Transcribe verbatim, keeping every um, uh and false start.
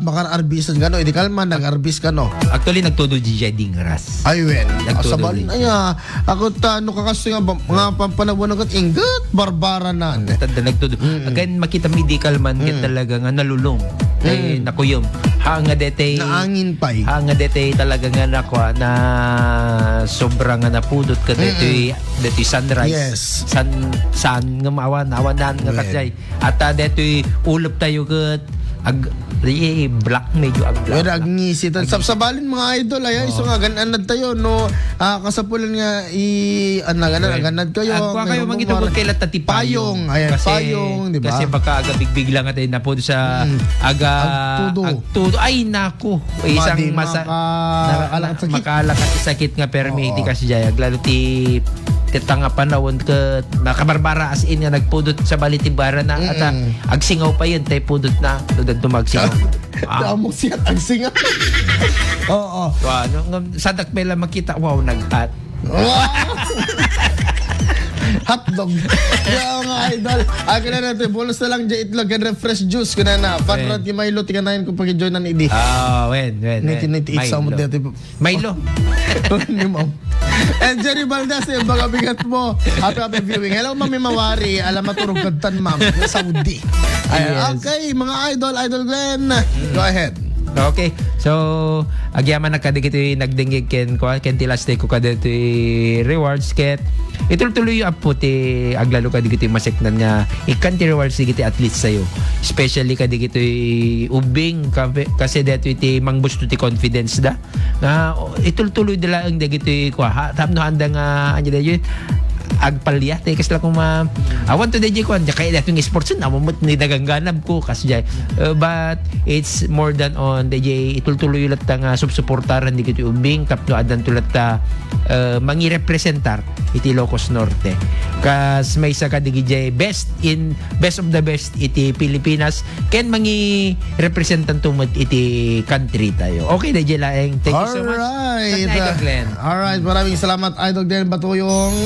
Makar-arbis kano, idi kalman, nag-arbis kano. Actually, nagtudo di jay dingras. Ay, wen. Nagtudo Sabalin, di. Ay, ah, ako ta, no, kakasto nga, ba, mga pampanawan kat, inggat, barbara na. Tanda, nagtudo. Mm. Again, makita mi di kalman, ket Mm. talaga nga nalulong. Ay, Mm. nakuyom. Ha, nga detay, Naangin pay. ha, nga detay talaga nga nakwa, na sobra nga napudot ka Mm-mm. detoy, detoy sunrise. Yes. Sun, sun nga maawan, awanan nga Wen. kasjay. At, ah, detoy ulop tayo ket ag-, eh, black, medyo ag-, black. Wala, agngisi. Tan Agngisi. sabsabalin, mga idol, ay, ay, so Oo. nga, gan-anad tayo, no? Ah, kasapulan nga i-, ano, gan-, Well, gan-anad kayo, agwa kayo, may mangitubod umar-, kayo latta ti payong. payong, ayan, Kasi, payong, di ba? kasi baka aga bigbig lang at ay napod sa Mm. aga Agtudo. agtudo. Ay, naku. Isang Madi, masa-, maka-, na-, na-, alakat sakit. makalakat sakit nga permi, Oo. ti kasjay. Aglalo ti, ti tanga panahon ket makabarbara as in nga nagpudot sabali ti barana at, ah, Mm-mm. agsingaw pa yun, tay pudot na, tudad dumagsingaw. Wow. Damo siya, agsingaw. Oo. Wow, no, ngam-, sadak pala makita, wow, naghat. Wow! Hotdog. Kaya, mga idol, akin na natin, bonus na lang dyan itlog and refresh juice. Kuna na, Wen. Panrat ni Milo, tingnan ko pag-join ng idi. Ah, wen, wen, Niti, wen. niti, Milo. Milo. Ni Ma'am. And Jerry Valdez, yung mga bigat mo. Happy, happy viewing. Hello, Mami Mawari. Alam, maturog kadtan, Ma'am. Sa Saudi. Ay, Yes. okay, mga idol, Idol Glenn. Go ahead. Okay. So, agyaman na kadagiti nagdingig ken, kuan, ken ti last day ko kadagiti rewards ket itultuloy apo ti aglalo kadagiti maseknan nga ikkan ti rewards dagiti athletes tayo. Especially kadagiti ubing, kape-, kasi detoy ti mangbusto ti confidence da. Nga, o, itultuloy da laeng dagiti kua, ha, tapno anda nga, anya dagiti, agpalya, tay kasla kuma, awan to dagiti kua, kaya dagiti sports, awan met ni dagangganab ko, kasjay. Uh, but it's more than on, dagiti itultuloy latta nga supsuportaran dagiti ubing, tapno addan to latta, uh, mangirepresentar iti Ilocos Norte. Kas maysa kadagiti best in, best of the best iti Pilipinas, ken mangirepresentanto met iti country tayo. Okay, dagiti laeng. Thank you so much. Alright. Thank you, Idol Glenn. Alright, maraming salamat, Idol Glenn Batuyong.